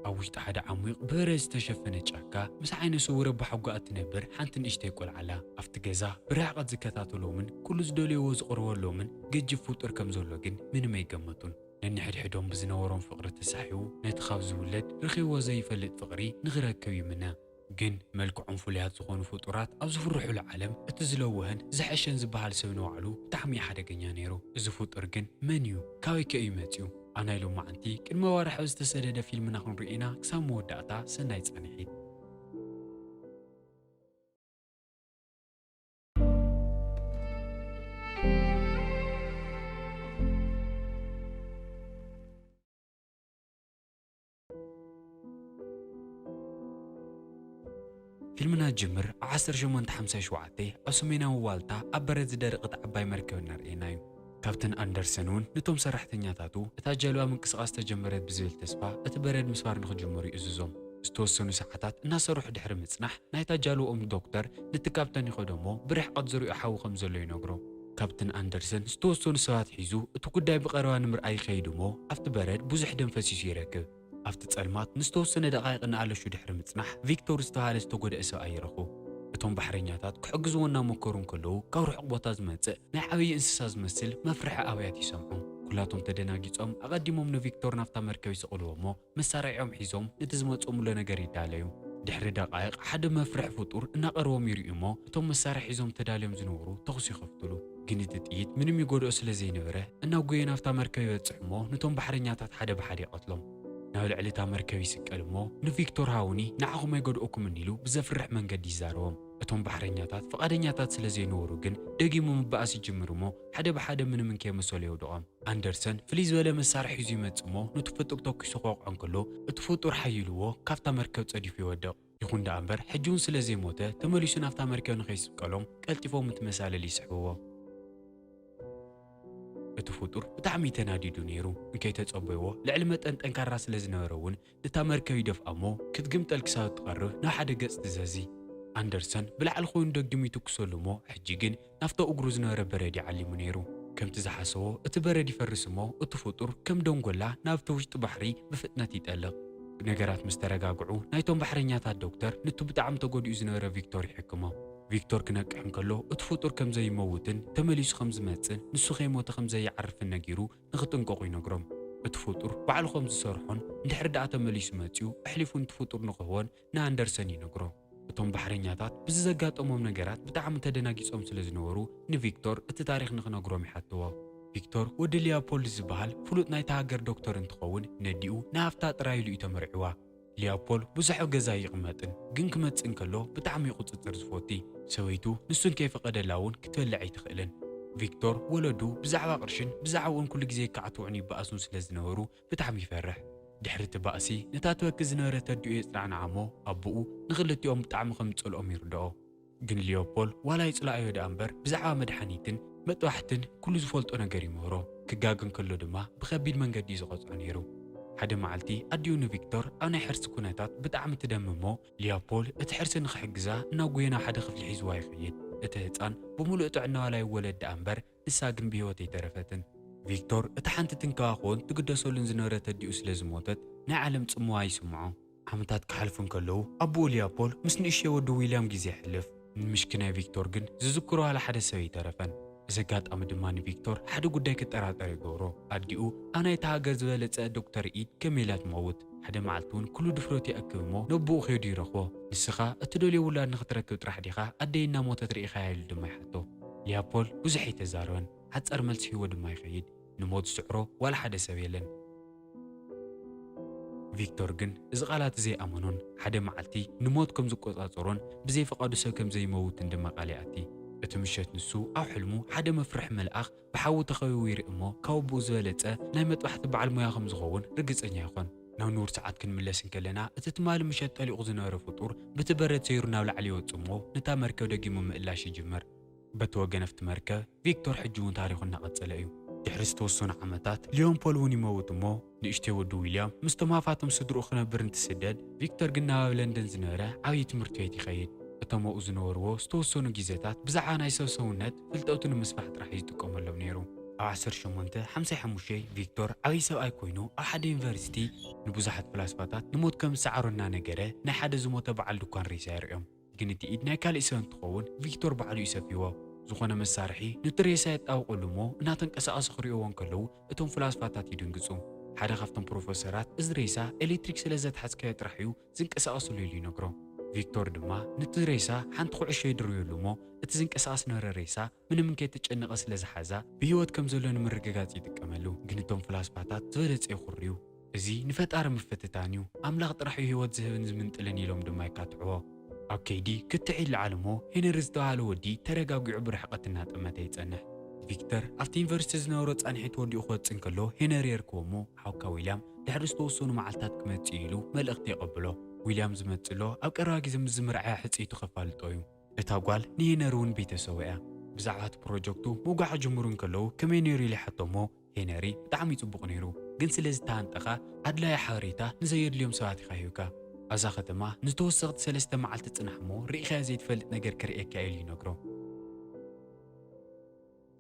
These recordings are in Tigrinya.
ኣብ ውሽጢ ሓደ ዓሚቕ ብበረድ ዝተሸፈነ ጫካ፣ ምስ ዓይነ ስውር ኣቦሓጎኣ እትነብር ሓንቲ ንእሽተይ ቆልዓ ኣላ። ኣብቲ ገዛ ብርሕቐት ዝከታተሎምን ኩሉ ዝደልይዎ ዝቕርበሎምን ገጂፍ ፍጡር ከም ዘሎ ግን ምንም ኣይገመቱን። ነንሕድሕዶም ብዝነበሮም ፍቕሪ ተሳሒቡ፣ ነቲ ካብ ዝውለድ ረኺብዎ ዘይፈልጥ ፍቕሪ ንኽረክብ ይምነ። ግን መልክዖም ፍሉያት ዝኾኑ ፍጡራት ኣብ ዝፍርሑሉ ዓለም፣ እቲ ዝለወሀን ዝሐሸን ዝበሃል ሰብ ንባዕሉ ብጣዕሚ እዩ ሓደገኛ ነይሩ። እዚ ፍጡር ግን መን እዩ? ካበይከ እዩ መፂኡ? ኣብ ናይ ሎማዓንቲ ቅድሚ ኣዋርሕ ኣብ ዝተሰደደ ፊልምና ክንሪኦ ኢና። ክሳብ መወዳእታ ሰናይ ፃንሒት። ፊልምና ጅምር ኣብ ዓሰርተ ሸሞንተ ሓምሳ ሸውዓተ ኣብ ሰሜናዊ ዋልታ ኣብ በረድ ዝደረቐት ዓባይ መርከብ እናርኣየና እዩ። ካፕተን ኣንደርሰን እውን ነቶም ሰራሕተኛታቱ እታ ጃልባ ምንቅስቓስ ተጀመረት ብዝብል ተስፋ እቲ በረድ ምስባር ንኽጅምሩ ይእዝዞም። ዝተወሰኑ ሰዓታት እናሰርሑ ድሕሪ ምጽናሕ ናይታ ጃልባኦም ዶክተር ነቲ ካፕተን ይኸዶ እሞ ብርሕቐት ዝሪኦ ሓዊ ከም ዘሎ ይነግሮ። ካፕተን ኣንደርሰን ዝተወሰኑ ሰባት ሒዙ እቲ ጉዳይ ብቐረባ ንምርኣይ ይኸይድ እሞ ኣብቲ በረድ ብዙሕ ደም ፈሲሱ ይረክብ። ኣብቲ ጸልማት ንዝተወሰነ ደቓይቕ እናኣለሹ ድሕሪ ምጽናሕ ቪክቶር ዝተባህለ ዝተጎድአ ሰብኣይ ይረኽቡ። እቶም ባሕረኛታት ክሕግዝዎ እናመከሩ እንከለዉ ካብ ርሑቕ ቦታ ዝመጽእ ናይ ዓብዪ እንስሳ ዝመስል መፍርሒ ኣብያት ይሰምዑ። ኩላቶም ተደናጊጾም ኣቐዲሞም ንቪክቶር ናብታ መርከብ ይስቕልዎ እሞ መሳርዒኦም ሒዞም ነቲ ዝመጽኦምሎ ነገር ይዳለዩ። ድሕሪ ደቓይቕ ሓደ መፍርሒ ፍጡር እናቐርቦም ይርእዩ እሞ እቶም መሳርሒ ሒዞም ተዳልዮም ዝነበሩ ተኹሲ ይኸፍትሉ። ግን እቲ ጥይት ምንም ይጎድኦ ስለ ዘይነበረ እናጎየ ናብታ መርከብ ይበጽሕ እሞ ነቶም ባሕረኛታት ሓደ ብሓደ ይቐትሎም። ናብ ልዕሊ እታ መርከብ ይስቀል እሞ ንቪክቶር ሃውኒ ንዓኹም ኣይጎድኦኩምን ኢሉ ብዘፍርሕ መንገዲ ይዛረቦም። እቶም ባሕረኛታት ፍቓደኛታት ስለ ዘይነበሩ ግን ደጊሙ ምባኣስ ይጅምር እሞ ሓደ ብሓደ ምንም እንከየመሰሉ የውድቖም። ኣንደርሰን ፍልይ ዝበለ መሳርሒ ሒዙ ይመጽእ እሞ ነቲ ፍጡር ተኲሱ ክወቕዖ እንከሎ እቲ ፍጡር ሓይልዎ ካብታ መርከብ ጸዲፉ ይወድቕ። ይኹን ደኣ እምበር ሕጂ እውን ስለ ዘይሞተ ተመሊሱ ናብታ መርከብ ንኸይስቀሎም ቀልጢፎም እቲ መሳልል ይስሕብዎ። እቲ ፍጡር ብጣዕሚ እዩ ተናዲዱ ነይሩ። እንከይተጸበይዎ ልዕሊ መጠን ጠንካራ ስለ ዝነበረ እውን ነታ መርከብ ይደፍኣ እሞ ክትግምጠል ክሳብ እትቐርብ ናብ ሓደ ገጽ ትዘዚ። ኣንደርሰን ብላዕሊ ኮይኑ ደጊሙ ይትኩሰሉ እሞ ሕጂ ግን ናብቲ እግሩ ዝነበረ በረድ እዩ ዓሊሙ ነይሩ። ከምቲ ዝሓሰቦ እቲ በረድ ይፈርስ እሞ እቲ ፍጡር ከም ደንጎላ ናብቲ ውሽጢ ባሕሪ ብፍጥነት ይጠልቕ። ነገራት ምስ ተረጋግዑ ናይቶም ባሕረኛታት ዶክተር ነቲ ብጣዕሚ ተጎዲኡ ዝነበረ ቪክቶር ይሕክሞ። ቪክቶር ክነቅሕ እንከሎ እቲ ፍጡር ከም ዘይመውትን ተመሊሱ ከም ዝመጽእን ንሱ ከይሞተ ከም ዘይዓርፍን ነጊሩ ንኽጥንቀቑ ይነግሮም። እቲ ፍጡር ባዕሉ ከም ዝሰርሖን እንድሕር ደኣ ተመሊሱ መጺኡ ኣሕሊፉ ነቲ ፍጡር ንኽህቦን ንኣንደርሰን ይነግሮ። እቶም ባሕረኛታት ብዚ ዘጋጠሞም ነገራት ብጣዕሚ ተደናጊጾም ስለ ዝነበሩ ንቪክቶር እቲ ታሪኽ ንኽነግሮም ይሓትዎ። ቪክቶር ወዲ ሊያፖልድ ዝበሃል ፍሉጥ ናይታ ሃገር ዶክተር እንትኸውን ነዲኡ ንሃፍታ ጥራይ ኢሉ እዩ ተመርዕዋ። ሊያፖል ብዙሕ ኣብ ገዛ ኣይቕመጥን፣ ግን ክመጽእ እንከሎ ብጣዕሚ እዩ ቁጽጽር ዝፈቲ። ሰበይቱ ንሱ እንከይፈቐደላ እውን ክትበልዕ ኣይትኽእልን። ቪክቶር ወለዱ ብዛዕባ ቅርሽን ብዛዕባኡን ኩሉ ግዜ ይከዓትዑን ይበኣሱን ስለ ዝነበሩ ብጣዕሚ ይፈርሕ። ድሕሪ እቲ ባእሲ ነታ ትበኪ ዝነበረት ኣዲኡ የጽናንዓ እሞ ኣቦኡ ንኽልቲኦም ብጣዕሚ ከም ዝጸልኦም ይርድኦ። ግን ሊዮፖል ዋላ ይጽላኣዮ ደኣ እምበር ብዛዕባ መድሓኒትን መጥባሕትን ኩሉ ዝፈልጦ ነገር ይምህሮ። ክጋገ እንከሎ ድማ ብኸቢድ መንገዲ እዩ ዝቐጽዖ ነይሩ። ሓደ መዓልቲ ኣዲኡ ንቪክቶር ኣብ ናይ ሕርሲ ኩነታት ብጣዕሚ ትደሚ እሞ ሊዮፖል እቲ ሕርሲ ንኽሕግዛ እናጎየ ናብ ሓደ ክፍሊ ሒዝዋ ይኸይድ። እቲ ህጻን ብምሉእ ጥዕና ዋላ ይወለድ ደኣ እምበር ንሳ ግን ብህይወት ኣይተረፈትን። ቪክቶር እታ ሓንቲ ትንከባኸቦን ትግደሰሉን ዝነበረት ኣዲኡ ስለ ዝሞተት ናይ ዓለም ጽምዋ ይስምዖ። ዓመታት ክሓልፉ እንከለዉ ኣቦኡ ሊያፖል ምስ ንእሽተይ ወዱ ዊልያም ግዜ የሕልፍ። ንምሽክናይ ቪክቶር ግን ዝዝክሮ ዋላ ሓደ ሰብ ኣይተረፈን። እዚ ኣጋጣሚ ድማ ንቪክቶር ሓደ ጉዳይ ክጠራጠር ይገብሮ። ኣዲኡ ኣብ ናይታ ሃገር ዝበለጸ ዶክተር ኢድ ከመይ ኢላ ትመውት? ሓደ መዓልቲ እውን ኩሉ ድፍረቱ ይኣክብ እሞ ነቦኡ ከይዱ ይረኽቦ። ንስኻ እትደልዮ ውላድ ንኽትረክብ ጥራሕ ዲኻ ኣደይ እናሞተት ርኢኻያ? ኢሉ ድማ ይሓቶ። ሊያፖል ብዙሕ ኣይተዛረበን። ሓጻር መልሲ ሂቦ ድማ ይኸይድ። ንሞት ዝስዕሮ ዋላ ሓደ ሰብ የለን። ቪክቶር ግን እዚ ቃላት እዚ ኣይኣመኖን። ሓደ መዓልቲ ንሞት ከም ዝቆጻጸሮን ብዘይ ፍቓዱ ሰብ ከም ዘይመውትን ድማ ቃል ይኣቲ። እቲ ምሸት ንሱ ኣብ ሕልሙ ሓደ መፍርሒ መልኣኽ ብሓዊ ተኸቢቡ ይርኢ እሞ ካብ ኣቦኡ ዝበለጸ ናይ መጥባሕቲ በዓል ሞያ ከም ዝኸውን ርግጸኛ ይኾን። ናብ ንቡር ሰዓት ክንምለስ እንከለና እቲ ትማሊ ምሸት ጠሊቑ ዝነበረ ፍጡር ብቲ በረድ ሰይሩ ናብ ላዕሊ ይወጽእ እሞ ነታ መርከብ ደጊሙ ምእላሽ ይጅምር። በቲ ወገን ኣብቲ መርከብ ቪክቶር ሕጂ እውን ታሪኹ እናቐጸለ እዩ። ድሕሪ ዝተወሰኑ ዓመታት ሊዮን ፖል እውን ይመውት እሞ ንእሽተይ ወዱ ዊልያም ምስቶም ሃፋትም ስድርኡ ክነብር እንትስደድ ቪክቶር ግን ናብ ኣብ ለንደን ዝነበረ ዓብዪ ትምህርቲ ቤት ይኸይድ። እቶም ኣብኡ ዝነበርዎ ዝተወሰኑ ግዜታት ብዛዕባ ናይ ሰብ ሰውነት ፍልጠቱ ንምስፋሕ ጥራሕ እዩ ዝጥቀመሎም ነይሩ። ኣብ ዓሰርተ ሸሞንተ ሓምሳ ሓሙሽተ ቪክቶር ዓብዪ ሰብኣይ ኮይኑ ኣብ ሓደ ዩኒቨርሲቲ ንብዙሓት ፍላስፋታት ንሞት ከም ዝሰዓሮ እናነገረ ናይ ሓደ ዝሞተ በዓል ድኳን ሬሳ የርእዮም። ግን እቲ ኢድ ናይ ካልእ ሰብ እንትኸውን ቪክቶር ባዕሉ እዩ ሰፊዎ። ዝኾነ መሳርሒ ነቲ ሬሳ የጣብቐሉ እሞ እናተንቀሳቐሱ ክርእይዎ እንከለዉ እቶም ፍላስፋታት ይድንግጹ። ሓደ ካብቶም ፕሮፌሰራት እዚ ሬሳ ኤሌክትሪክ ስለ ዘትሓዝካዮ ጥራሕ እዩ ዝንቀሳቐሰሉ ኢሉ ይነግሮ። ቪክቶር ድማ ነቲ ሬሳ ሓንቲ ኩዕሾ ይድርብየሉ እሞ እቲ ዝንቀሳቐስ ነበረ ሬሳ ምንም እንከይተጨነቐ ስለ ዝሓዛ ብህይወት ከም ዘሎ ንምርግጋጽ ይጥቀመሉ። ግን እቶም ፍላስፋታት ዝበለጸ ይኹርዩ። እዚ ንፈጣሪ ምፍትታን እዩ። ኣምላኽ ጥራሕ እዩ ህይወት ዝህብን ዝምንጥልን ኢሎም ድማ ይካትዕዎ። ኣብ ከይዲ ክትዕ ይለዓል እሞ ሄነሪ ዝተባህለ ወዲ ተረጋጊዑ ብርሕቐት እናጠመተ ይጸንሕ። ቪክተር ኣብቲ ዩኒቨርሲቲ ዝነበሮ ጻንሒት ወዲኡ ክወጽእ እንከሎ ሄነሪ የርክቦ እሞ ሓውካ ዊልያም ድሕሪ ዝተወሰኑ መዓልታት ክመጽእ ኢሉ መልእኽቲ የቐብሎ። ዊልያም ዝመጽእ ኣሎ ኣብ ቀረባ ግዜ ምስ ዝምርዓያ ሕጽይቱ ከፋልጦ እዩ። እታ ጓል ንሄነሪ እውን ቤተሰቡ እያ። ብዛዕባ እቲ ፕሮጀክቱ ምውጋዕ ክጅምሩ እንከለዉ ከመይ ነይሩ ኢሉ ይሓቶ እሞ ሄነሪ ብጣዕሚ እዩ ጽቡቕ ነይሩ፣ ግን ስለ ዝተሃንጠኻ ኣድላዪ ሓበሬታ ንዘየድልዮም ሰባት ኢኻ ሂብካ። ኣብዛ ከተማ ንዝተወሰኽቲ ሰለስተ መዓልቲ ጽናሕ እሞ ርኢኻዮ ዘይትፈልጥ ነገር ከርእየካ እየ ኢሉ ይነግሮ።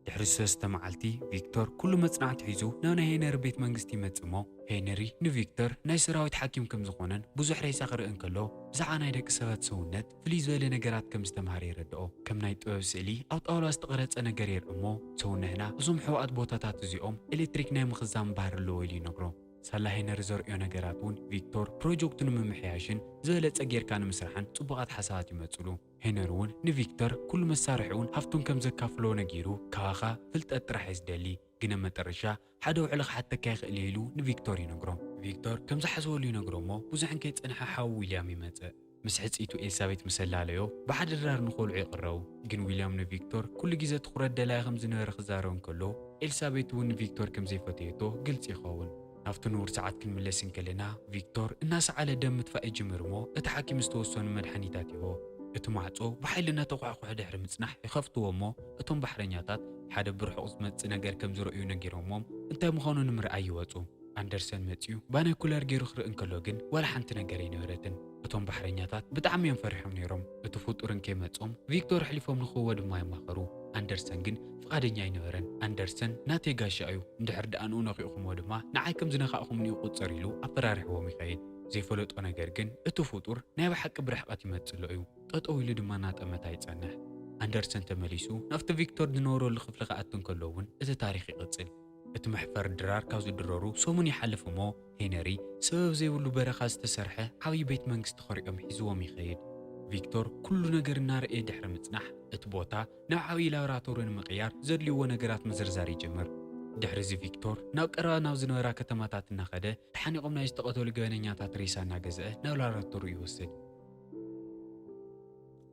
ድሕሪ ሰለስተ መዓልቲ ቪክቶር ኩሉ መጽናዕቲ ሒዙ ናብ ናይ ሄነሪ ቤት መንግስቲ ይመጽእ እሞ ሄነሪ ንቪክቶር ናይ ሰራዊት ሓኪም ከም ዝኾነን ብዙሕ ሬሳ ክርኢ እንከሎ ብዛዕባ ናይ ደቂ ሰባት ሰውነት ፍልይ ዝበለ ነገራት ከም ዝተምሃረ የረድኦ። ከም ናይ ጥበብ ስእሊ ኣብ ጣውላ ዝተቐረጸ ነገር የርኢ እሞ ሰውነትና እዞም ሕቡኣት ቦታታት እዚኦም ኤሌክትሪክ ናይ ምኽዛን ባህሪ ኣለዎ ኢሉ ይነግሮ። ሳላ ሄነሪ ዘርእዮ ነገራት እውን ቪክቶር ፕሮጀክቱ ንምምሕያሽን ዝበለጸ ጌርካ ንምስራሕን ጽቡቓት ሓሳባት ይመጽሉ። ሄነሪ እውን ንቪክቶር ኩሉ መሳርሒኡን ሃፍቱን ከም ዘካፍሎ ነጊሩ ካባኻ ፍልጠት ጥራሕ እየ ዝደሊ፣ ግን ኣብ መጠረሻ ሓደ ውዕሊ ክሓተካ ይኽእል እየ ኢሉ ንቪክቶር ይነግሮ። ቪክቶር ከም ዝሓሰበሉ ይነግሮ እሞ ብዙሕ እንከይጸንሐ ሓው ዊልያም ይመጽእ። ምስ ሕጽይቱ ኤልሳቤት ምስ ኣላለዮ ብሓደ ድራር ንኾልዑ ይቕረቡ። ግን ዊልያም ንቪክቶር ኩሉ ግዜ ትኹረት ደላዪ ከም ዝነበረ ክዛረብ እንከሎ ኤልሳቤት እውን ንቪክቶር ከም ዘይፈተየቶ ግልጺ ይኸውን። ናብቲ ንቡር ሰዓት ክንምለስ እንከለና ቪክቶር እናሰዓለ ደም ምትፋእ ይጅምር እሞ እቲ ሓኪም ዝተወሰኑ መድሓኒታት ይህቦ። እቲ ማዕጾ ብሓይሊ እናተኳዕኮሐ ድሕሪ ምጽናሕ ይኸፍትዎ እሞ እቶም ባሕረኛታት ሓደ ብርሑቕ ዝመጽእ ነገር ከም ዝረእዩ ነጊሮሞም እንታይ ምዃኑ ንምርኣይ ይወጹ። ኣንደርሰን መጺኡ ባይናኩላር ገይሩ ክርኢ እንከሎ ግን ዋላ ሓንቲ ነገር ኣይነበረትን። እቶም ባሕረኛታት ብጣዕሚ እዮም ፈሪሖም ነይሮም። እቲ ፍጡር እንከይመጾም ቪክቶር ኣሕሊፎም ንክህብዎ ድማ ይማኸሩ። ኣንደርሰን ግን ፍቓደኛ ኣይነበረን። ኣንደርሰን ናተይ ጋሻ እዩ፣ እንድሕር ደኣ ንኡ ነኺእኹምዎ ድማ ንዓይ ከም ዝነኻእኹምኒ ይቑጸር ኢሉ ኣፈራሪሕዎም ይኸይድ። ዘይፈለጦ ነገር ግን እቲ ፍጡር ናይ ብሓቂ ብርሕቐት ይመጽእ ኣሎ እዩ። ጠጠው ኢሉ ድማ እናጠመተ ይጸንሕ። ኣንደርሰን ተመሊሱ ናብቲ ቪክቶር ዝነበረሉ ክፍሊ ክኣቱ እንከሎ እውን እቲ ታሪኽ ይቕጽል። እቲ መሕፈሪ ድራር ካብ ዝድረሩ ሰሙን ይሓልፍ እሞ ሄነሪ ሰበብ ዘይብሉ በረኻ ዝተሰርሐ ዓብዪ ቤት መንግስቲ ከርእዮም ሒዝዎም ይኸይድ። ቪክቶር ኩሉ ነገር እናረእየ ድሕሪ ምጽናሕ እቲ ቦታ ናብ ዓብዪ ላብራቶሪ ንምቕያር ዘድልይዎ ነገራት ምዝርዛር ይጅምር። ድሕሪ እዚ ቪክቶር ናብ ቀረባ ናብ ዝነበራ ከተማታት እናኸደ ተሓኒቖም ናይ ዝተቐተሉ ገበነኛታት ሬሳ እናገዝአ ናብ ላብራቶሪ ይወስድ።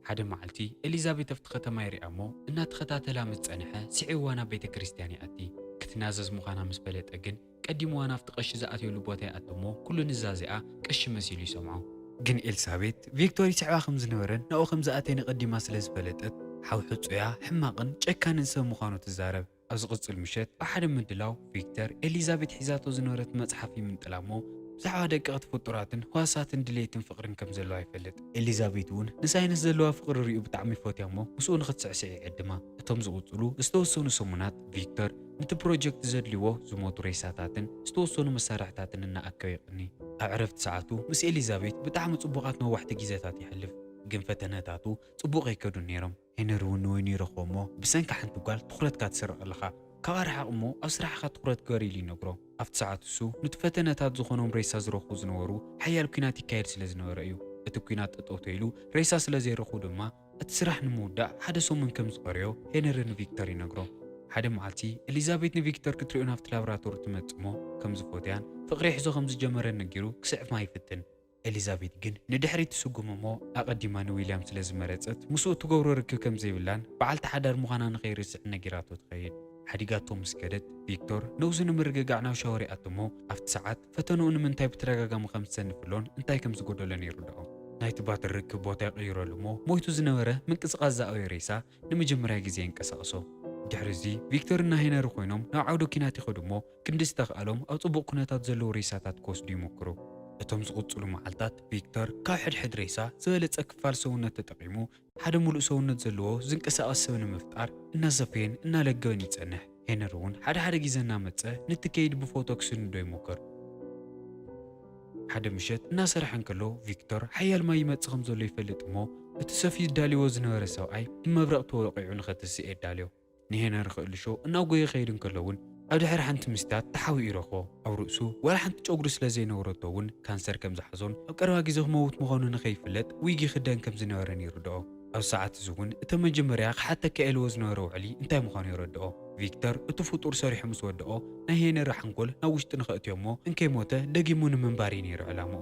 ሓደ መዓልቲ ኤሊዛቤት ኣብቲ ከተማ ይሪኣ እሞ እናተኸታተላ ምስ ጸንሐ ስዒብዋ ናብ ቤተ ክርስቲያን ይኣቲ። ክትናዘዝ ምዃና ምስ ፈለጠ ግን ቀዲምዋ ናብቲ ቀሺ ዝኣትየሉ ቦታ ይኣቲ እሞ ኩሉ ንዛዚኣ ቀሺ መሲሉ ይሰምዖ። ግን ኤልሳቤት ቪክቶር ይስዕባ ከም ዝነበረን ናብኡ ከም ዝኣተየን ቀዲማ ስለ ዝፈለጠት ሓው ሕጹያ ሕማቕን ጨካንን ሰብ ምዃኑ ትዛረብ። ኣብ ዝቕጽል ምሸት ኣብ ሓደ ምድላው ቪክተር ኤሊዛቤት ሒዛቶ ዝነበረት መጽሓፍ ይምንጥላ እሞ ብዛዕባ ደቀቕቲ ፍጡራትን ህዋሳትን ድሌትን ፍቕርን ከም ዘለዋ ይፈልጥ። ኤሊዛቤት እውን ንሳይንስ ዘለዋ ፍቕሪ ሪኡ ብጣዕሚ ይፈትያ እሞ ምስኡ ንኽትስዕስዕ ይዕድማ። እቶም ዝቕጽሉ ዝተወሰኑ ሰሙናት ቪክተር ነቲ ፕሮጀክት ዘድልይዎ ዝሞቱ ሬሳታትን ዝተወሰኑ መሳርሕታትን እናኣከበ ይቕኒ። ኣብ ዕረፍቲ ሰዓቱ ምስ ኤሊዛቤት ብጣዕሚ ጽቡቓት ነዋሕቲ ግዜታት የሕልፍ። ግን ፈተነታቱ ጽቡቕ ኣይከዱን ነይሮም። ሄነሪ እውን ንወይኑ ይረኽቦ እሞ ብሰንኪ ሓንቲ ጓል ትኹረትካ ትስረቕ ኣለኻ፣ ካብኣ ርሓቕ እሞ ኣብ ስራሕኻ ትኹረት ግበር ኢሉ ይነግሮ። ኣብቲ ሰዓት እሱ ነቲ ፈተነታት ዝኾኖም ሬሳ ዝረኽቡ ዝነበሩ ሓያል ኲናት ይካየድ ስለ ዝነበረ እዩ። እቲ ኲናት ጠጠው ተይሉ ሬሳ ስለ ዘይረኽቡ ድማ እቲ ስራሕ ንምውዳእ ሓደ ሰሙን ከም ዝቐረዮ ሄነሪ ንቪክተር ይነግሮ። ሓደ መዓልቲ ኤሊዛቤት ንቪክተር ክትሪኦ ናብቲ ላብራቶሪ ትመጽእ እሞ ከም ዝፈትያን ፍቕሪ ይሕዞ ከም ዝጀመረን ነጊሩ ክስዕማ ይፍትን። ኤሊዛቤት ግን ንድሕሪት ትስጉም እሞ ኣቐዲማ ንዊልያም ስለ ዝመረጸት ምስኡ እትገብሮ ርክብ ከም ዘይብላን በዓልቲ ሓዳር ምዃና ንኸይርስዕ ነጊራቶ ትኸይድ። ሓዲጋቶ ምስ ከደት ቪክቶር ነብሱ ንምርግጋዕ ናብ ሻወር ይኣቱ እሞ ኣብቲ ሰዓት ፈተንኡ ንምንታይ ብተደጋጋሚ ከም ዝሰንፍሎን እንታይ ከም ዝጎደሎን ይርድኦ። ናይቲ ባትሪ ርክብ ቦታ ይቕይረሉ እሞ ሞይቱ ዝነበረ ምንቅስቓስ ዝኣበዮ ሬሳ ንመጀመርያ ግዜ የንቀሳቕሶ። ድሕሪ እዚ ቪክቶር እና ሄነሪ ኮይኖም ናብ ዓውደ ኲናት ይኸዱ እሞ ክንዲ ዝተኽኣሎም ኣብ ጽቡቕ ኩነታት ዘለዉ ሬሳታት ክወስዱ ይሞክሩ። እቶም ዝቕጽሉ መዓልታት ቪክቶር ካብ ሕድሕድ ሬሳ ዝበለጸ ክፋል ሰውነት ተጠቒሙ ሓደ ሙሉእ ሰውነት ዘለዎ ዝንቀሳቐስ ሰብ ንምፍጣር እናሰፈየን እናለገበን ይጸንሕ። ሄነሪ እውን ሓደ ሓደ ግዜ እናመጸ ነቲ ከይዲ ብፎቶ ክስንዶ ይሞክር። ሓደ ምሸት እናሰርሐ እንከሎ፣ ቪክቶር ሓያል ማይ ይመጽእ ከም ዘሎ ይፈልጥ እሞ፣ እቲ ሰፍዩ ዳልይዎ ዝነበረ ሰብኣይ ብመብረቕ ተወቂዑ ንኸትስእ የዳልዮ። ንሄነሪ ክእልሾ እናጎየ ይኸይድ እንከሎ እውን፣ ኣብ ድሕሪ ሓንቲ ምስታት ተሓቢኡ ይረኽቦ። ኣብ ርእሱ ዋላ ሓንቲ ጨጉሪ ስለ ዘይነበረቶ እውን፣ ካንሰር ከም ዝሓዞን ኣብ ቀረባ ግዜ ክመውት ምዃኑ ንኸይፍለጥ ዊግ ይኽደን ከም ዝነበረን ይርድኦ። ኣብ ሰዓት እዚ እውን፣ እቲ መጀመርያ ክሓተካ ኢልዎ ዝነበረ ውዕሊ እንታይ ምዃኑ የረድኦ። ቪክተር እቲ ፍጡር ሰሪሑ ምስ ወድኦ፣ ናይ ሄነሪ ሓንጎል ናብ ውሽጢ ንኸእትዮ እሞ፣ እንከይሞተ ደጊሙ ንምንባር እዩ ነይሩ ዕላምኡ።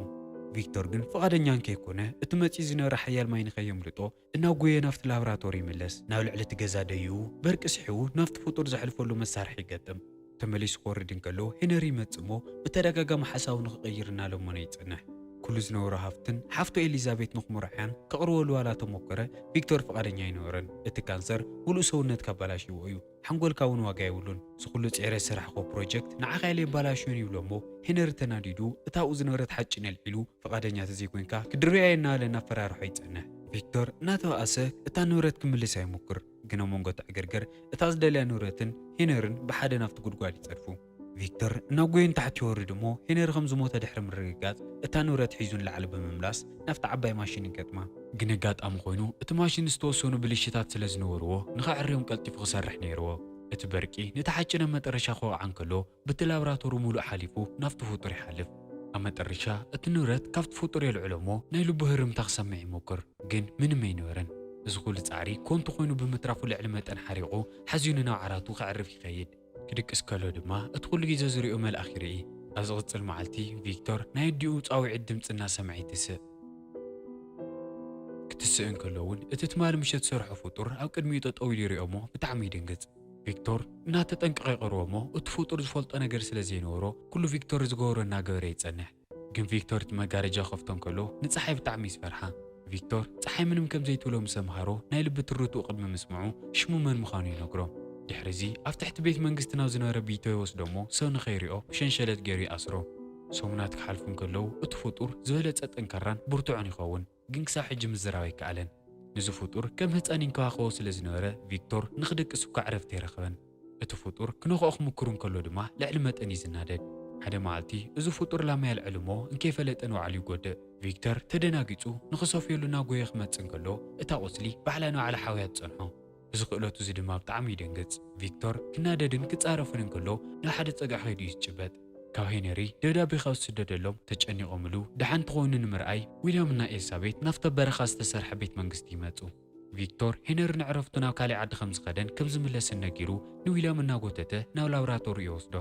ቪክተር ግን ፍቓደኛ እንከይኮነ፣ እቲ መጺኡ ዝነበረ ሓያል ማይ ንኸየምልጦ እናጎየ ናብቲ ላብራቶሪ ይምለስ። ናብ ልዕሊ እቲ ገዛ ደይኡ፣ በርቂ ስሒቡ ናብቲ ፍጡር ዘሕልፈሉ መሳርሒ ይገጥም። ተመሊሱ ክወርድ እንከሎ፣ ሄነሪ ይመጽእ እሞ፣ ብተደጋጋሚ ሓሳቡ ንኽቕይር እናለመኖ ይጸንሕ። ኩሉ ዝነበሮ ሃፍትን ሓፍቱ ኤሊዛቤት ንኽምርዓያን ከቕርበሉ ዋላ ተሞከረ፣ ቪክቶር ፍቓደኛ ኣይነበረን። እቲ ካንሰር ምሉእ ሰውነትካ ኣበላሽዎ እዩ፣ ሓንጎልካ እውን ዋጋ የብሉን። እዚ ኩሉ ጽዒረ ዝሰራሕኮ ፕሮጀክት ንዓኻ ኢለ የባላሽዮን ይብሎ እሞ፣ ሄነሪ ተናዲዱ እታ ኣብኡ ዝነበረት ሓጭን ኣልዒሉ፣ ፍቓደኛ ተዘይኮይንካ ክድርብያ እየ እናበለ እናፈራርሖ ይጸንሕ። ቪክቶር እናተባኣሰ እታ ንብረት ክምልሳ ይሙክር፣ ግን ኣብ መንጎ እቲ ዕግርግር እታ ዝደልያ ንብረትን ሄነርን ብሓደ ናብቲ ጉድጓድ ይጸድፉ። ቪክተር እናጎየ ንታሕቲ ይወርድ እሞ፣ ሄነሪ ከም ዝሞተ ድሕሪ ምርግጋጽ፣ እታ ንብረት ሒዙ ንላዕሊ ብምምላስ ናብታ ዓባይ ማሽን ይገጥማ። ግን ኣጋጣሚ ኮይኑ፣ እቲ ማሽን ዝተወሰኑ ብልሽታት ስለ ዝነበርዎ፣ ንኸዕርዮም ቀልጢፉ ክሰርሕ ነይርዎ። እቲ በርቂ ነቲ ሓጭን ኣብ መጠረሻ ክወቕዓ እንከሎ፣ በቲ ላብራቶሪ ምሉእ ሓሊፉ ናብቲ ፍጡር ይሓልፍ። ኣብ መጠረሻ፣ እቲ ንብረት ካብቲ ፍጡር የልዕሎ እሞ፣ ናይ ልቡ ህርምታ ክሰምዕ ይሞክር። ግን ምንም ኣይነበረን። እዚ ኩሉ ጻዕሪ ኮንቱ ኮይኑ ብምትራፉ ልዕሊ መጠን ሓሪቑ፣ ሓዚኑ ናብ ዓራቱ ከዕርፍ ይኸይድ። ክድቅስ ከሎ ድማ እቲ ኩሉ ግዜ ዝሪኦ መልኣኽ ይርኢ። ኣብ ዝቕጽል መዓልቲ ቪክቶር ናይ ኣዲኡ ጻውዒት ድምጺ እናሰምዐ ይትስእ። ክትስእ እንከሎ እውን እቲ ትማሊ ምሸት ዝሰርሖ ፍጡር ኣብ ቅድሚኡ ጠጠው ኢሉ ይሪኦ እሞ ብጣዕሚ ይድንግጽ። ቪክቶር እናተጠንቀቐ ይቐርቦ እሞ እቲ ፍጡር ዝፈልጦ ነገር ስለ ዘይነበሮ ኩሉ ቪክቶር ዝገበሮ እናገበረ ይጸንሕ። ግን ቪክቶር እቲ መጋረጃ ክኸፍቶ እንከሎ ንጸሓይ ብጣዕሚ እዩ ዝፈርሓ። ቪክቶር ጸሓይ ምንም ከም ዘይትብሎ ምስ ኣምሃሮ ናይ ልቢ ትርትኡ ቅድሚ ምስምዑ ሽሙ መን ምዃኑ ይነግሮ። ድሕሪ እዚ ኣብ ትሕቲ ቤት መንግስቲ ናብ ዝነበረ ቤቶ ይወስዶ እሞ ሰብ ንኸይሪኦ ብሸንሸለት ገይሩ ይኣስሮ። ሰሙናት ክሓልፉ እንከለዉ እቲ ፍጡር ዝበለጸ ጠንካራን ብርቱዕን ይኸውን። ግን ክሳብ ሕጂ ምዝራብ ኣይከኣለን። ንዚ ፍጡር ከም ህጻን ይንከባኸቦ ስለ ዝነበረ ቪክቶር ንኽደቅስ እኳ ዕረፍቲ ኣይረኸበን። እቲ ፍጡር ክነኽኦ ክምክሩ እንከሎ ድማ ልዕሊ መጠን እዩ ዝናደድ። ሓደ መዓልቲ እዚ ፍጡር ላማ የልዕል እሞ እንከይፈለጠ ንባዕሉ ይጎድእ። ቪክተር ተደናጊጹ ንኽሰፍየሉ እናጎየ ክመጽእ እንከሎ እታ ቁስሊ ባዕላ ንባዕላ ሓውያ ትጸንሖ። እዚ ክእለቱ እዚ ድማ ብጣዕሚ ይደንግጽ። ቪክቶር ክናደድን ክጻረፍን እንከሎ ናብ ሓደ ጸግዒ ከይዱ እዩ ዝጭበጥ። ካብ ሄነሪ ደብዳቤ ካብ ዝስደደሎም ተጨኒቖምሉ ደሓን እንተኾይኑ ንምርኣይ ዊልያም እና ኤልሳቤት ናብቲ በረኻ ዝተሰርሐ ቤት መንግስቲ ይመጹ። ቪክቶር ሄነሪ ንዕረፍቱ ናብ ካሊእ ዓዲ ከም ዝኸደን ከም ዝምለስን ነጊሩ ንዊልያም እናጎተተ ናብ ላብራቶሪ ይወስዶ።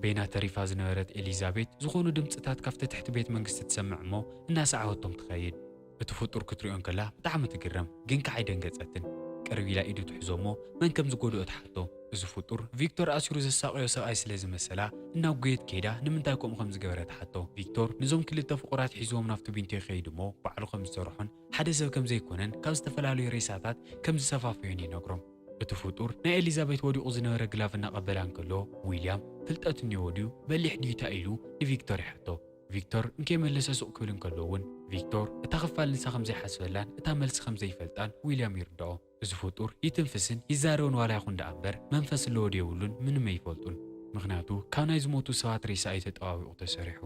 በይና ተሪፋ ዝነበረት ኤሊዛቤት ዝኾኑ ድምጽታት ካብቲ ትሕቲ ቤት መንግስቲ ትሰምዕ እሞ እናሰዓበቶም ትኸይድ። እቲ ፍጡር ክትሪኦ እንከላ ብጣዕሚ ትግረም፣ ግን ከኣ ኣይደንገጸትን። ቅርብ ኢላ ኢዱ ትሕዞ እሞ መን ከም ዝጎድኦ ትሓቶ። እዚ ፍጡር ቪክቶር ኣሲሩ ዘሳቕዮ ሰብኣይ ስለ ዝመሰላ እናጎየት ከይዳ ንምንታይ ከምኡ ከም ዝገበረ ትሓቶ። ቪክቶር ነዞም ክልተ ፍቑራት ሒዝዎም ናብቲ ቢንቶ ይኸይድ እሞ ባዕሉ ከም ዝሰርሖን ሓደ ሰብ ከም ዘይኮነን ካብ ዝተፈላለዩ ሬሳታት ከም ዝሰፋፈዮን ይነግሮም። እቲ ፍጡር ናይ ኤሊዛቤት ወዲቑ ዝነበረ ግላቭ እናቐበላ እንከሎ ዊልያም ፍልጠት እኒኦ ድዩ በሊሕ ድዩ እንታይ ኢሉ ንቪክቶር ይሓቶ። ቪክቶር እንከይመለሰ ሱቕ ክብል እንከሎ እውን ቪክቶር እታ ክፋል ንሳ ከም ዘይሓስበላን እታ መልሲ ከም ዘይፈልጣን ዊልያም ይርድኦ። እዚ ፍጡር ይትንፍስን ይዛረብን ዋላ ይኹን ደኣ እምበር መንፈስ ኣለዎ ድዩ የብሉን ምንም ኣይፈልጡን። ምኽንያቱ ካብ ናይ ዝሞቱ ሰባት ሬሳ እዩ ተጠባቢቑ ተሰሪሑ።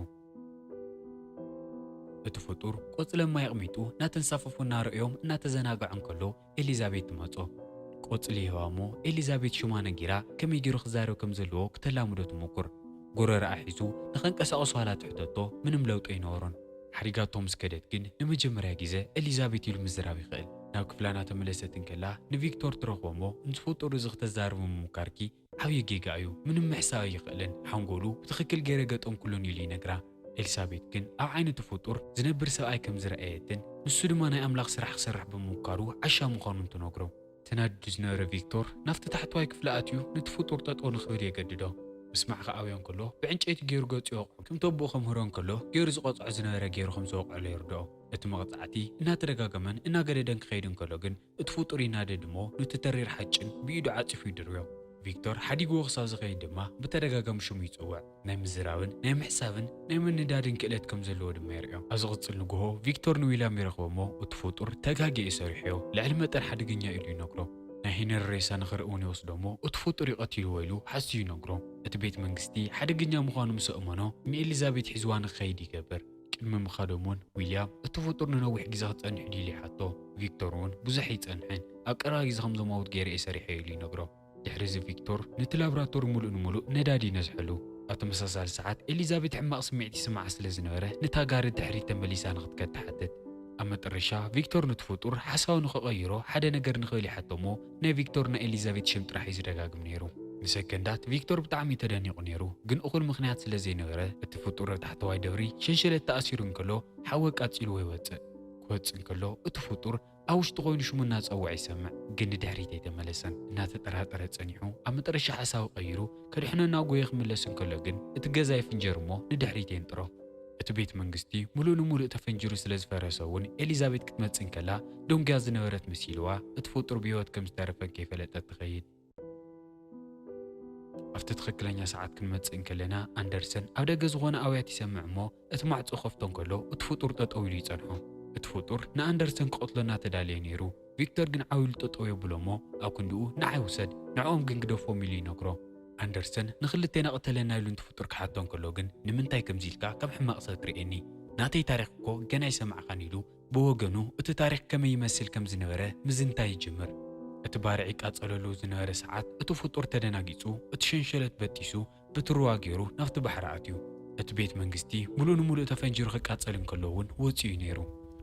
እቲ ፍጡር ቆጽሊ ኣብ ማይ ኣቕሚጡ እናተንሳፈፎ እናረእዮም እናተዘናግዐ እንከሎ ኤሊዛቤት ትመጾ። ቆጽሊ ይህባ እሞ ኤሊዛቤት ሽማ ነጊራ ከመይ ገይሩ ክዛረብ ከም ዘለዎ ክተላምዶ ትሙኩር። ጎረረኣ ሒዙ ንኸንቀሳቕሶ ዋላ ትሕተቶ ምንም ለውጢ ኣይነበሮን። ሓዲጋቶ ምስ ከደት ግን ንመጀመርያ ግዜ ኤሊዛቤት ኢሉ ምዝራብ ይኽእል። ናብ ክፍላ እናተመለሰት እንከላ ንቪክቶር ትረኽቦ እሞ ንዝፍጡር እዚ ክተዛርቡ ምሙካርኪ ዓብዪ ጌጋ እዩ፣ ምንም ምሕሳብ ኣይኽእልን፣ ሓንጎሉ ብትኽክል ገይረ ገጠምኩሉን ኢሉ ይነግራ። ኤልሳቤት ግን ኣብ ዓይኒ እቲ ፍጡር ዝነብር ሰብኣይ ከም ዝረኣየትን ንሱ ድማ ናይ ኣምላኽ ስራሕ ክሰርሕ ብምምኳሩ ዓሻ ምዃኑን ትነግሮ። ተናዲዱ ዝነበረ ቪክቶር ናብቲ ታሕተዋይ ክፍሊ ኣትዩ ነቲ ፍጡር ጠጠው ንኽብል የገድዶ። ምስማዕ ክኣብዮ እንከሎ ብዕንጨይቲ ገይሩ ገጹ ይወቕዖ። ከምቲ ኣቦኡ ከምህሮ እንከሎ ገይሩ ዝቐጽዖ ዝነበረ ገይሩ ከም ዝወቕዐሉ የርድኦ። እቲ መቕጻዕቲ እናተደጋገመን እናገደደን ክኸይድ እንከሎ ግን እቲ ፍጡር ይናደድ እሞ ነቲ ተሪር ሓጭን ብኢዱ ዓጺፉ ይድርብዮ። ቪክቶር ሓዲግዎ ክሳብ ዝኸይድ ድማ ብተደጋጋሚ ሽሙ ይጽውዕ። ናይ ምዝራብን ናይ ምሕሳብን ናይ ምንዳድን ክእለት ከም ዘለዎ ድማ የርእዮ። ኣብ ዝቕጽል ንግሆ ቪክቶር ንዊልያም ይረኽቦ እሞ እቲ ፍጡር ተጋግየ እዩ ሰሪሖዮ፣ ልዕሊ መጠን ሓደገኛ ኢሉ ይነግሮ። ናይ ሄነሪ ሬሳ ንኽርኢ እውን ይወስዶ እሞ፣ እቲ ፍጡር እዩ ቀቲልዎ ኢሉ ሓስዩ ይነግሮ። እቲ ቤት መንግስቲ ሓደገኛ ምዃኑ ምስ ኣእመኖ፣ ንኤሊዛቤት ሒዝዋ ንክኸይድ ይገብር። ቅድሚ ምኻዶም እውን ዊልያም እቲ ፍጡር ንነዊሕ ግዜ ክጸንሕ ድዩ ኢሉ ይሓቶ። ቪክቶር እውን ብዙሕ ኣይጸንሕን፣ ኣብ ቀረባ ግዜ ከም ዘመውት ገይረ እየ ሰሪሐዮ ኢሉ ይነግሮ። ድሕሪ እዚ ቪክቶር ነቲ ላብራቶሪ ምሉእ ንምሉእ ነዳዲ ይነዝሐሉ። ኣብ ተመሳሳሊ ሰዓት ኤሊዛቤት ሕማቕ ስምዒት ይስምዓ ስለ ዝነበረ ነታ ጋሪ ድሕሪት ተመሊሳ ንኽትከድ ትሓትት። ኣብ መጠረሻ ቪክቶር ነቲ ፍጡር ሓሳቡ ንኽቐይሮ ሓደ ነገር ንኽብል ይሓቶ እሞ ናይ ቪክቶር ናይ ኤሊዛቤት ሽም ጥራሕ እዩ ዝደጋግም ነይሩ። ንሰከንዳት ቪክቶር ብጣዕሚ እዩ ተደኒቑ ነይሩ፣ ግን እኹል ምኽንያት ስለ ዘይነበረ እቲ ፍጡር ኣብ ታሕተዋይ ደብሪ ሸንሸለት ተኣሲሩ እንከሎ ሓዊ ኣቃጺልዎ ይወጽእ። ክወጽእ እንከሎ እቲ ፍጡር ኣብ ውሽጢ ኮይኑ ሽሙ እናጸውዐ ይሰምዕ፣ ግን ንድሕሪት ኣይተመለሰን። እናተጠራጠረ ጸኒሑ ኣብ መጠረሻ ሓሳቡ ቀይሩ ከድሕኖ እናጎየ ክምለስ እንከሎ ግን እቲ ገዛ ይፍንጀር እሞ ንድሕሪት የንጥሮ። እቲ ቤት መንግስቲ ምሉእ ንምሉእ ተፈንጂሩ ስለ ዝፈረሰ እውን ኤሊዛቤት ክትመጽእ እንከላ ደንጉያ ዝነበረት መሲልዋ እቲ ፍጡር ብህይወት ከም ዝተረፈ ከይፈለጠት ትኸይድ። ኣብቲ ትኽክለኛ ሰዓት ክንመጽእ እንከለና ኣንደርሰን ኣብ ደገ ዝኾነ ኣውያት ይሰምዕ እሞ እቲ ማዕጾ ከፍቶ እንከሎ እቲ ፍጡር ጠጠው ኢሉ ይጸንሖ። እቲ ፍጡር ንኣንደርሰን ክቐትሎ እናተዳለየ ነይሩ። ቪክተር ግን ዓው ኢሉ ጠጠው የብሎ እሞ ኣብ ክንድኡ ንዓይ ውሰድ፣ ንዕኦም ግን ግደፎም ኢሉ ይነግሮ። ኣንደርሰን ንኽልቴና ቅተለና ኢሉ ነቲ ፍጡር ክሓቶ እንከሎ ግን ንምንታይ ከምዚ ኢልካ ከም ሕማቕ ሰብ ትርእየኒ? ናተይ ታሪኽ እኮ ገና ኣይሰማዕካን ኢሉ ብወገኑ እቲ ታሪኽ ከመይ ይመስል ከም ዝነበረ ምዝንታይ ይጅምር። እቲ ባርዕ ይቃጸለሉ ዝነበረ ሰዓት እቲ ፍጡር ተደናጊጹ እቲ ሸንሸለት በጢሱ ብትርዋ ገይሩ ናብቲ ባሕሪ ኣትዩ። እቲ ቤት መንግስቲ ምሉእ ንምሉእ ተፈንጂሩ ክቃጸል እንከሎ እውን ወጺኡ ነይሩ።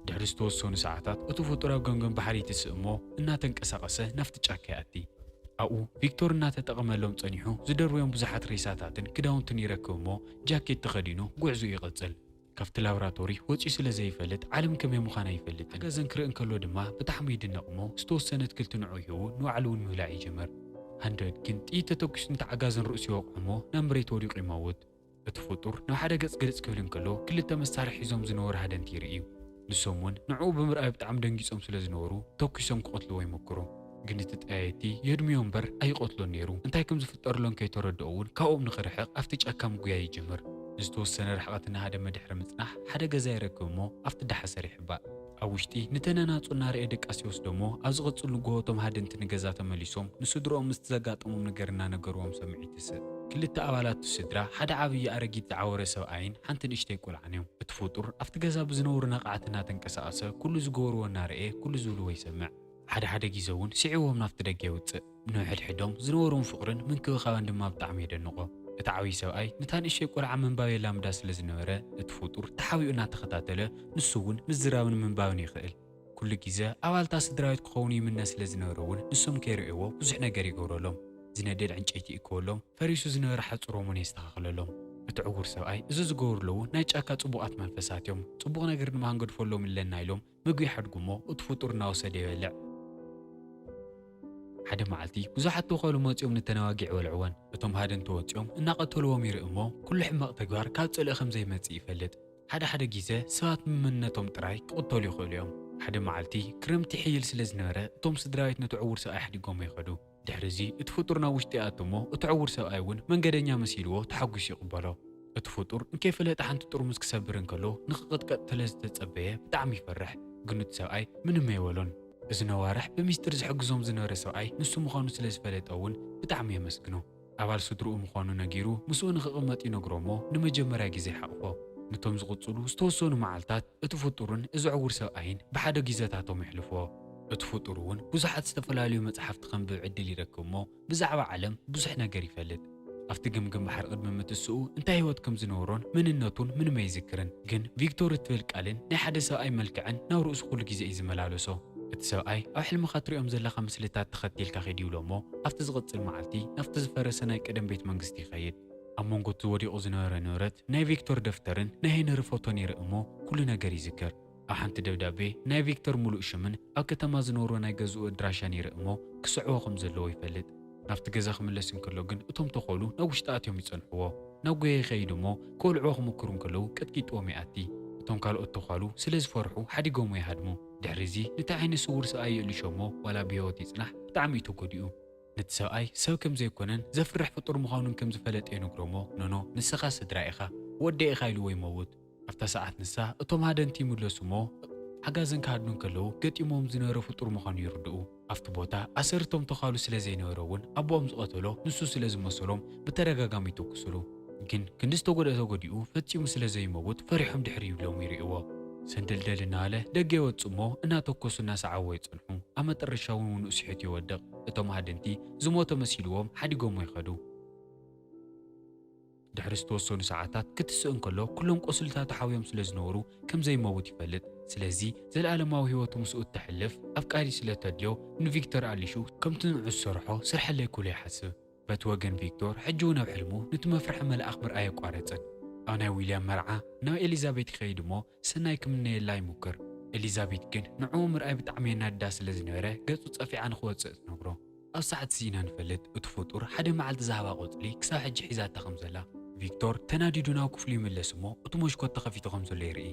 ድሕሪ ዝተወሰኑ ሰዓታት እቲ ፍጡር ኣብ ገምገም ባሕሪ ይትስእ እሞ እናተንቀሳቐሰ ናብቲ ጫካ ይኣቲ። ኣብኡ ቪክቶር እናተጠቐመሎም ጸኒሑ ዝደርበዮም ብዙሓት ሬሳታትን ክዳውንትን ይረክብ እሞ ጃኬት ተኸዲኑ ጉዕዞኡ ይቕጽል። ካብቲ ላብራቶሪ ወጺኡ ስለ ዘይፈልጥ ዓለም ከመይ ምዃና ኣይፈልጥን። ሓገዘን ክርኢ እንከሎ ድማ ብጣዕሚ ይድነቕ እሞ ዝተወሰነ ኣትክልቲ ንዕኡ ሂቡ ንባዕሉ እውን ምብላዕ ይጅምር። ሃንድረድ ግን ጥይት ተተኲሱ ነቲ ዓጋዘን ርእሱ ይወቕዖ እሞ ናብ መሬት ወዲቑ ይመውት። እቲ ፍጡር ናብ ሓደ ገጽ ግልጽ ክብል እንከሎ ክልተ መሳርሒ ሒዞም ዝነበሩ ሃደንቲ ይርእዩ። ንሶም እውን ንዕኡ ብምርኣይ ብጣዕሚ ደንጊጾም ስለ ዝነበሩ ተኲሶም ክቐትልዎ ይሞክሩ። ግን እቲ ጠያየቲ የድምዮ እምበር ኣይቐትሎን ነይሩ። እንታይ ከም ዝፍጠረሎም ከይተረድኦ እውን ካብኦም ንኽርሕቕ ኣብቲ ጫካ ምጉያይ ይጅምር። ንዝተወሰነ ርሕቐት እናሃደመ ድሕሪ ምጽናሕ ሓደ ገዛ ይረክብ እሞ ኣብቲ ደሓሰር ይሕባእ። ኣብ ውሽጢ ንተን ኣናጹ እናርኣየ ድቃስ ይወስዶ እሞ ኣብ ዝቕጽል ንግሆ እቶም ሃደንቲ ንገዛ ተመሊሶም ንስድርኦም ምስቲ ዘጋጠሞም ነገር እናነገርዎም ሰሚዑ ይትስእ። ክልተ ኣባላት እቲ ስድራ ሓደ ዓብዪ ኣረጊት ዝዓወረ ሰብኣይን ሓንቲ ንእሽተይ ቆልዓን እዮም። እቲ ፍጡር ኣብቲ ገዛ ብዝነብሩ ነቓዕቲ እናተንቀሳቐሰ ኩሉ ዝገበርዎ እናርኣየ ኩሉ ዝብልዎ ይሰምዕ። ሓደ ሓደ ግዜ እውን ስዒዎም ናብቲ ደገ የውጽእ። ንሕድሕዶም ዝነበሮም ፍቕርን ምንክብኻብን ድማ ብጣዕሚ የደንቖ። እቲ ዓብዪ ሰብኣይ ነታ ንእሽተይ ቆልዓ ምንባብ የላምዳ ስለ ዝነበረ እቲ ፍጡር ተሓቢኡ እናተኸታተለ ንሱ እውን ምዝራብን ምንባብን ይኽእል። ኩሉ ግዜ ኣባልታ ስድራቤት ክኸውን ይምነ ስለ ዝነበረ እውን ንሶም ከይርእይዎ ብዙሕ ነገር ይገብረሎም። ዝነድድ ዕንጨይቲ ይእክበሎም፣ ፈሪሱ ዝነበረ ሓጹሮም እውን የስተኻኽለሎም። እቲ ዕዉር ሰብኣይ እዚ ዝገብሩ ኣለዉ ናይ ጫካ ጽቡቓት መንፈሳት እዮም። ጽቡቕ ነገር ድማ ክንገድፈሎም ኣለና ኢሎም ምግቢ ይሓድጉ እሞ እቲ ፍጡር እናወሰደ ይበልዕ። ሓደ መዓልቲ ብዙሓት ተዃሉ መጺኦም ንተን ኣባጊዕ ይበልዕወን። እቶም ሃደንቲ ወጺኦም እናቐተልዎም ይርኢ እሞ ኩሉ ሕማቕ ተግባር ካብ ጽልኢ ከም ዘይመጽእ ይፈልጥ። ሓደ ሓደ ግዜ ሰባት ብመንነቶም ጥራይ ክቕተሉ ይኽእሉ እዮም። ሓደ መዓልቲ ክረምቲ ይሕይል ስለ ዝነበረ እቶም ስድራቤት ነቲ ዕዉር ሰብኣይ ሓዲጎሞ ይኸዱ። ድሕሪ እዚ እቲ ፍጡር ናብ ውሽጢ ይኣቱ እሞ እቲ ዕዉር ሰብኣይ እውን መንገደኛ መሲልዎ ተሓጒሱ ይቕበሎ። እቲ ፍጡር እንከይፈለጠ ሓንቲ ጥርሙዝ ክሰብር እንከሎ ንኽቕጥቀጥ ስለ ዝተጸበየ ብጣዕሚ ይፈርሕ። ግን እቲ ሰብኣይ ምንም ኣይበሎን። እዚ ነዋርሕ ብሚስጥር ዝሕግዞም ዝነበረ ሰብኣይ ንሱ ምዃኑ ስለ ዝፈለጠ እውን ብጣዕሚ የመስግኖ። ኣባል ስድርኡ ምዃኑ ነጊሩ ምስኡ ንኽቕመጥ ይነግሮ እሞ ንመጀመርያ ግዜ ይሓቑፎ። ነቶም ዝቕጽሉ ዝተወሰኑ መዓልታት እቲ ፍጡርን እዚ ዕዉር ሰብኣይን ብሓደ ግዜታቶም የሕልፍዎ። እቲ ፍጡር እውን ብዙሓት ዝተፈላለዩ መጽሓፍቲ ከንብብ ዕድል ይረክብ እሞ ብዛዕባ ዓለም ብዙሕ ነገር ይፈልጥ። ኣብቲ ገምገም ባሕሪ ቅድሚ ምትስኡ እንታይ ህይወት ከም ዝነበሮን መንነቱን ምንም ኣይዝክርን። ግን ቪክቶር እትብል ቃልን ናይ ሓደ ሰብኣይ መልክዕን ናብ ርእሱ ኩሉ ግዜ እዩ ዝመላለሶ። እቲ ሰብኣይ ኣብ ሕልምኻ ትሪኦም ዘለኻ ምስልታት ተኸቲልካ ኺድ ይብሎ እሞ ኣብቲ ዝቕጽል መዓልቲ ናብቲ ዝፈረሰ ናይ ቀደም ቤት መንግስቲ ይኸይድ። ኣብ መንጎ እቲ ወዲቑ ዝነበረ ንብረት ናይ ቪክቶር ደፍተርን ናይ ሄነሪ ፎቶን ይርኢ እሞ ኩሉ ነገር ይዝክር። ኣብ ሓንቲ ደብዳቤ ናይ ቪክቶር ምሉእ ሽምን ኣብ ከተማ ዝነብሮ ናይ ገዝኡ ኣድራሻን ይርኢ እሞ ክስዕቦ ከም ዘለዎ ይፈልጥ። ናብቲ ገዛ ክምለስ እንከሎ ግን እቶም ተኾሉ ናብ ውሽጢ ኣትዮም ይጸንሕዎ። ናብ ጎየ ይኸይድ እሞ ክበልዕዎ ክምክሩ እንከለዉ ቀጥቂጥዎም ይኣቲ። እቶም ካልኦት ተዃሉ ስለ ዝፈርሑ ሓዲጎሞ ይሃድሙ። ድሕሪ እዚ ነቲ ዓይነ ስውር ሰብኣይ የእልሾ እሞ ዋላ ብህይወት ይጽናሕ ብጣዕሚ እዩ ተጎዲኡ። ነቲ ሰብኣይ ሰብ ከም ዘይኮነን ዘፍርሕ ፍጡር ምዃኑን ከም ዝፈለጠ ይነግሮ እሞ ኖኖ ንስኻ ስድራ ኢኻ ወደይ ኢኻ ኢልዎ ይመውት። ኣብታ ሰዓት ንሳ እቶም ሃደንቲ ይምለሱ እሞ ሓጋዘን ክሃድኑ እንከለዉ ገጢሞም ዝነበረ ፍጡር ምዃኑ ይርድኡ። ኣብቲ ቦታ ኣሰርቶም ተኻሉ ስለ ዘይነበረ እውን ኣቦኦም ዝቐተሎ ንሱ ስለ ዝመሰሎም ብተደጋጋሚ ይተኩስሉ። ግን ክንዲ ዝተጎድአ ተጎዲኡ ፈጺሙ ስለ ዘይመውት ፈሪሖም ድሕር ይብሎም ይርእይዎ። ሰንደልደል እናበለ ደገ ይወጽእ እሞ እናተኮሱ እናሰዓዎ ይጸንሑ። ኣብ መጠረሻ እውን ውንኡ ስሒቱ ይወድቕ። እቶም ሃደንቲ ዝሞተ መሲልዎም ሓዲጎሞ ይኸዱ። ድሕሪ ዝተወሰኑ ሰዓታት ክትስእ እንከሎ ኩሎም ቆስልታቱ ሓውዮም ስለ ዝነበሩ ከም ዘይመውት ይፈልጥ። ስለዚ ዘለኣለማዊ ህይወቱ ምስኡ እተሕልፍ ኣፍቃሪ ስለ ተድልዮ ንቪክቶር ኣሊሹ ከምቲ ንዑ ዝሰርሖ ስርሐለይ ክብሎ ይሓስብ። በቲ ወገን ቪክቶር ሕጂ እውን ኣብ ሕልሙ ነቲ መፍርሒ መልኣኽ ምርኣይ ኣየቋረጸን። ኣብ ናይ ዊልያም መርዓ ናብ ኤሊዛቤት ይኸይድ እሞ ሰናይ ክምነየላ ይሙክር። ኤሊዛቤት ግን ንዕኡ ምርኣይ ብጣዕሚ የናድዳ ስለ ዝነበረ ገጹ ጸፊዓ ንኽወጽእ ትነግሮ። ኣብ ሰዓት እዚ ኢና ንፈልጥ እቲ ፍጡር ሓደ መዓልቲ ዝሃባ ቆጽሊ ክሳብ ሕጂ ሒዛታ ከም ዘላ። ቪክቶር ተናዲዱ ናብ ክፍሉ ይምለስ እሞ እቲ መሽኮት ተኸፊቱ ከም ዘሎ ይርኢ።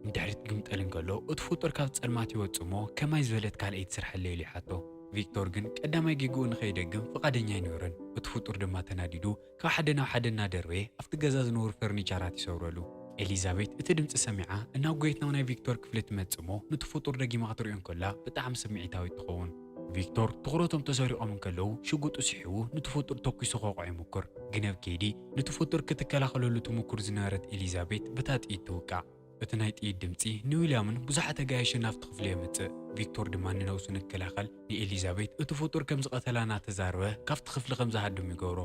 ንድሕሪት ግምጠል እንከሎ እቲ ፍጡር ካብ ጸልማት ይወጽእ እሞ ከማይ ዝበለት ካልኣይቲ ስርሐለይ ኢሉ ይሓቶ። ቪክቶር ግን ቀዳማይ ጌግኡ ንኸይደግም ፍቓደኛ ኣይነበረን። እቲ ፍጡር ድማ ተናዲዱ ካብ ሓደ ናብ ሓደ እናደርበየ ኣብቲ ገዛ ዝነበሩ ፈርኒቸራት ይሰብረሉ። ኤሊዛቤት እቲ ድምፂ ሰሚዓ እናጎየት ናብ ናይ ቪክቶር ክፍሊ ትመጽእ እሞ ነቲ ፍጡር ደጊማ ክትሪኦ እንከላ ብጣዕሚ ስምዒታዊት ትኸውን። ቪክቶር ትኹረቶም ተሰሪቖም እንከለዉ ሽጉጡ ስሒቡ ነቲ ፍጡር ተኲሱ ከውቕዖ ይሙክር። ግን ኣብ ከይዲ ነቲ ፍጡር ክትከላኸለሉ ትሙኩር ዝነበረት ኤሊዛቤት በታ ጥይት ትውቃዕ። እቲ ናይ ጥይት ድምፂ ንዊልያምን ብዙሓት ኣጋይሽን ናብቲ ክፍሊ የምፅእ። ቪክቶር ድማ ንነብሱ ንክላኸል ንኤሊዛቤት እቲ ፍጡር ከም ዝቐተላ እናተዛረበ ካብቲ ክፍሊ ከም ዝሃድም ይገብሮ።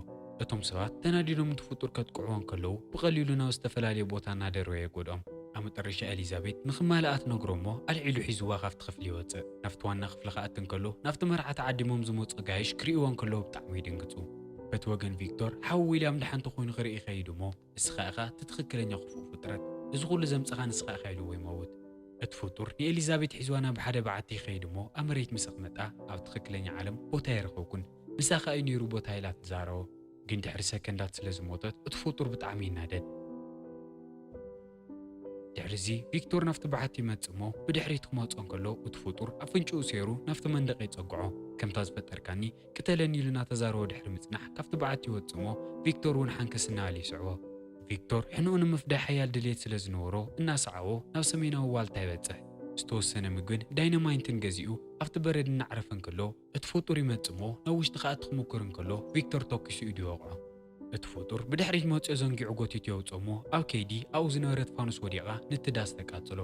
እቶም ሰባት ተናዲዶም ነቲ ፍጡር ከጥቅዕዎ እንከለዉ ብቐሊሉ ናብ ዝተፈላለየ ቦታ እናደረበ የጎድኦም። ኣብ መጠረሻ ኤሊዛቤት ንኽማልኣ ትነግሮ እሞ ኣልዒሉ ሒዝዋ ካብቲ ክፍሊ ይወፅእ። ናብቲ ዋና ክፍሊ ክኣቲ እንከሎ ናብቲ መርዓ ተዓዲሞም ዝመፁ ኣጋይሽ ክርእይዎ እንከለዉ ብጣዕሚ ይድንግፁ። በቲ ወገን ቪክቶር ሓው ዊልያም ደሓን ተኾይኑ ክርኢ ይኸይድ እሞ ንስኻ ኢኻ እቲ ትኽክለኛ ክፉእ ፍጥረት፣ እዚ ኩሉ ዘምጻኻ ንስኻ ኢኻ ኢልዎ ይመውት። እቲ ፍጡር ንኤሊዛቤት ሒዝዋ ናብ ሓደ በዓቲ ይኸይድ እሞ ኣብ መሬት ምስ ኣቕመጣ ኣብ ትኽክለኛ ዓለም ቦታ ኣይረኸብኩን፣ ምሳኻ እዩ ነይሩ ቦታ ኢላ ትዛረቦ። ግን ድሕሪ ሰከንዳት ስለ ዝሞተት እቲ ፍጡር ብጣዕሚ ይናደድ። ድሕሪዚ ቪክቶር ናብቲ በዓቲ ይመጽእ እሞ ብድሕሪት ክመጾ እንከሎ እቲ ፍጡር ኣፍንጭኡ ሰይሩ ናብቲ መንደቕ የጸግዖ። ከምታ ዝፈጠርካኒ ቅተለኒ ኢሉ እናተዛረቦ ድሕሪ ምጽናሕ ካብቲ በዓቲ ይወጽእ እሞ ቪክቶር እውን ሓንከስ እናበለ ይስዕቦ። ቪክቶር ሕንኡ ንምፍዳይ ሓያል ድልየት ስለ ዝነበሮ እናሰዓቦ ናብ ሰሜናዊ ዋልታ ይበጽሕ። ዝተወሰነ ምግብን ዳይናማይትን ገዚኡ ኣብቲ በረድ እናዕረፈ እንከሎ እቲ ፍጡር ይመጽእ እሞ ናብ ውሽጢ ክኣቲ ክምኩር እንከሎ ቪክቶር ተኲሱ ኢዱ ይወቕዖ። እቲ ፍጡር ብድሕሪት መጺኡ ዘንጊዑ ጎቲቱ የውጽኦ እሞ ኣብ ከይዲ ኣብኡ ዝነበረት ፋኑስ ወዲቓ ነቲ ዳስ ተቃጽሎ።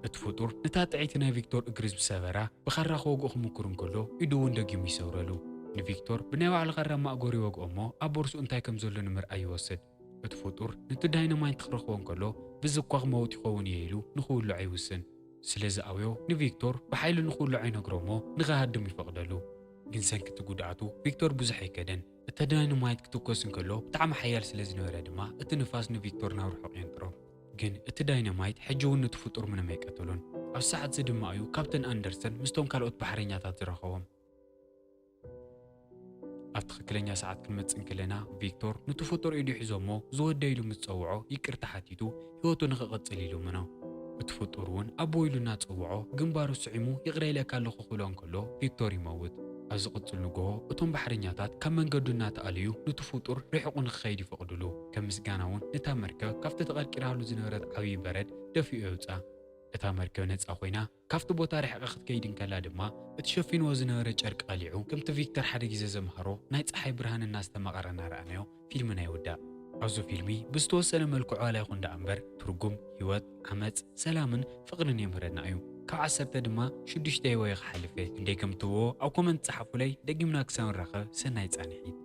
እቲ ፍጡር ነታ ጥዕይቲ ናይ ቪክቶር እግሪ ዝሰበራ ብኻራ ክወግኦ ክምኩር እንከሎ ኢዱ እውን ደጊሙ ይሰብረሉ። ንቪክቶር ብናይ ባዕሉ ኻራ ማእገሩ ይወግኦ እሞ ኣብ ቦርስኡ እንታይ ከም ዘሎ ንምርኣይ ይወስድ። እቲ ፍጡር ነቲ ዳይናማይት ክረኽቦ እንከሎ ብዝኳ ክመውት ይኸውን እየ ኢሉ ንኽውልዖ ይውስን። ስለዚ ኣውዮ ንቪክቶር ብሓይሉ ንኽውልዖ ይነግሮ እሞ ንኽሃድም ይፈቕደሉ። ግን ሰንኪ እቲ ጉድኣቱ ቪክቶር ብዙሕ ኣይከደን። እቲ ዳይናማይት ክትኮስ እንከሎ ብጣዕሚ ሓያል ስለ ዝነበረ ድማ እቲ ንፋስ ንቪክቶር ናብ ርሑቕ የንጥሮ። ግን እቲ ዳይናማይት ሕጂ እውን ነቲ ፍጡር ምንም ኣይቀተሎን። ኣብ ሰዓት እዚ ድማ እዩ ካፕተን ኣንደርሰን ምስቶም ካልኦት ባሕረኛታት ዝረኸቦም። ኣብ ትኽክለኛ ሰዓት ክንመጽእ እንከለና ቪክቶር ነቲ ፍጡር ኢዱ ሒዞ እሞ ዝወደ ኢሉ ምስ ጸውዖ ይቅርታ ሓቲቱ ህይወቱ ንኽቕጽል ይልምኖ። እቲ ፍጡር እውን ኣቦ ኢሉ እናጸውዖ ግንባሩ ስዒሙ ይቕረ ኢለካ ኣለኹ ክብሎ እንከሎ ቪክቶር ይመውት። ኣብ ዝቕጽል ንግሆ እቶም ባሕረኛታት ካብ መንገዱ እናተኣለዩ ነቲ ፍጡር ርሒቑ ንክኸይድ ይፈቕድሉ። ከም ምስጋና እውን ነታ መርከብ ካብቲ ተቐርቂራሉ ዝነበረት ዓብዪ በረድ ደፊኡ የውጽኣ። እታ መርከብ ነጻ ኮይና ካብቲ ቦታ ርሒቓ ክትከይድ እንከላ ድማ እቲ ሸፊንዎ ዝነበረ ጨርቂ ቀሊዑ ከምቲ ቪክተር ሓደ ግዜ ዘምሃሮ ናይ ጸሓይ ብርሃን እናስተማቐረ እናረኣናዮ ፊልምና ይውዳእ። ኣብዚ ፊልሚ ብዝተወሰነ መልክዑ ዋላ ይኹን ደኣ እምበር ትርጉም ህይወት፣ ዓመጽ፣ ሰላምን ፍቕርን የምህረና እዩ። ካብ ዓሰርተ ድማ ሽዱሽተ ይወ ክሓልፍ እየ። ክንደይ ከም ትብዎ ኣብ ኮመንት ጸሓፉለይ። ደጊምና ክሳብ ንራኸብ ሰናይ ጻንሒት።